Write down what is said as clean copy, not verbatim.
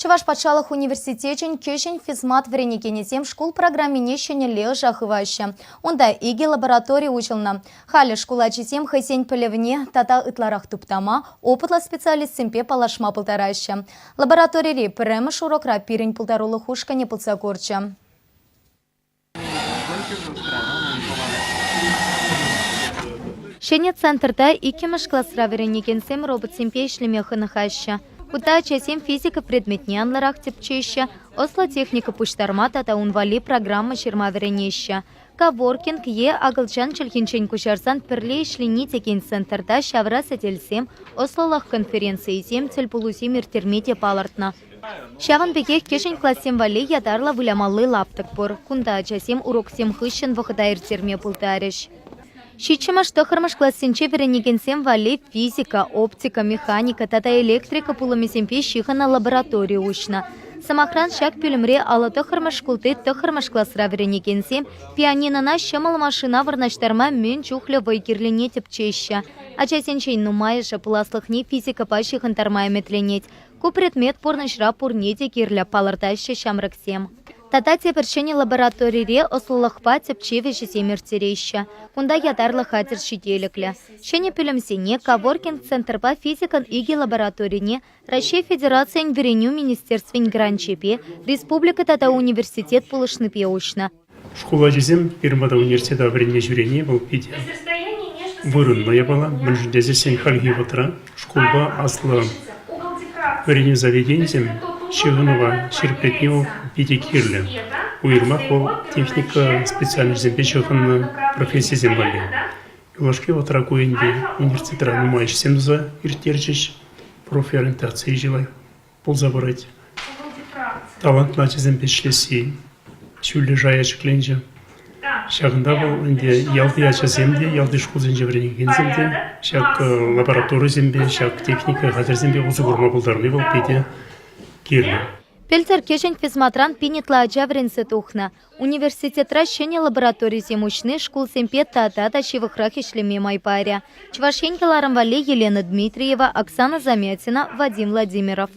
Чӑваш патшалӑх университечӗн кӗҫӗн физмат вӗренекенӗсем шкул программине ҫӗнӗлле ӑша хываҫҫӗ. Унта икӗ лаборатори уҫӑлнӑ. Халӗ шкул ачисем хӑйсен пӗлӗвне тата ытларах туптама, опытлӑ специалистсемпе паллашма пултараҫҫӗ. Лабораторири пӗрремӗш урокра пирӗн пултарулӑх ушкӑнӗ пулса курчӗ. Ҫӗнӗ центрта иккӗмӗш класра вӗренекенсем роботсемпе ӗҫлеме хӑнӑхаҫҫӗ. Кунта ачасем физика предметне анлӑрах тӗпчеҫҫӗ, ӑслӑ техника пуҫтарма тата ун валли программа ҫырма вӗренеҫҫӗ. Коворкинг е акӑлчан чӗлхинчен куҫарсан пӗрле ӗҫлени текен центрта ҫавра сӗтелсем, ӑслӑлӑх конференцийӗсем, тӗлпулусем ирттерме те палӑртнӑ. Ҫавӑн пекех кӗҫӗн классем валли ятарлӑ вылямалли лаптӑк пур. Кунта ачасем уроксем хыҫҫӑн вӑхӑта ирттерме пултарӗҫ. Ҫиччӗмӗш-тӑххӑрмӗш классенче вӗренекенсем валли физика, оптика, механика тата электрика пулӑмӗсемпе ҫыхӑннӑ лаборатори уҫнӑ. Сӑмахран, ҫак пӳлӗмре аллӑ тӑххӑрмӗш шкулти тӑххӑрмӗш класра вӗренекенсем пианинӑна ҫӑмӑл машина вырнаҫтарма мӗн чухлӗ вӑй кирлине тӗпчеҫҫӗ. Ачасенчен нумайӑшӗ пуласлӑхне физикӑпа ҫыхӑнтарма ӗмӗтленет. Ку предмет пурнӑҫра пурне те кирлӗ, палӑртаҫҫӗ ҫамрӑксем. Тата тепӗр ҫӗнӗ лабораторире ӑслӑлӑхпа тӗпчев ӗҫӗсем ирттереҫҫӗ. Кунта ятарлӑ хатӗр ҫителӗклӗ. Ҫӗнӗ пӳлӗмсене Коворкинг центрпа физикӑн икӗ лабораторине Раҫҫей Федерацийӗн Вӗренӳ министерствин гранчӗпе, республика тата университет пулӑшнипе уҫнӑ. Шкул ачисем пирӗн пата университета вӗренме ҫӳрени вӑл питӗ вырӑнлӑ япала. Мӗншӗн тесессӗн хальхи вӑхӑтра шкулпа аслӑ вӗренӳ заведенийӗсем ҫыхӑнӑва ҫирӗплетни вӑл питӗ кирлӗ. Уйрӑмах вӑл техника специальноҫӗсемпе ҫыхӑннӑ профессисем валли. Юлашки вӑхӑтра ку енпе университетра нумай ӗҫсем туса ирттерчӗҫ, профориентаци чылай пулса пырать. Талантлӑ ачасемпе ӗҫлесси ҫӳллӗ шая ҫӗкленчӗ. Ҫакӑнта вӑл ӗнтӗ ялти ачасем те, ялти шкулсенче вӗренекенсем те ҫак лабораторисемпе, ҫак техника хатӗрсемпе усӑ курма пултарни вӑл питӗ кирлӗ. Пӗлтӗр кӗҫӗн физматран пин ытла ача вӗренсе тухнӑ. Университетра ҫӗнӗ лабораторисем уҫни шкулсемпе тата та ҫывӑхрах ӗҫлеме май парӗ. Чӑваш Ен кӑларӑм валли Елена Дмитриева, Оксана Замятина, Вадим Владимиров.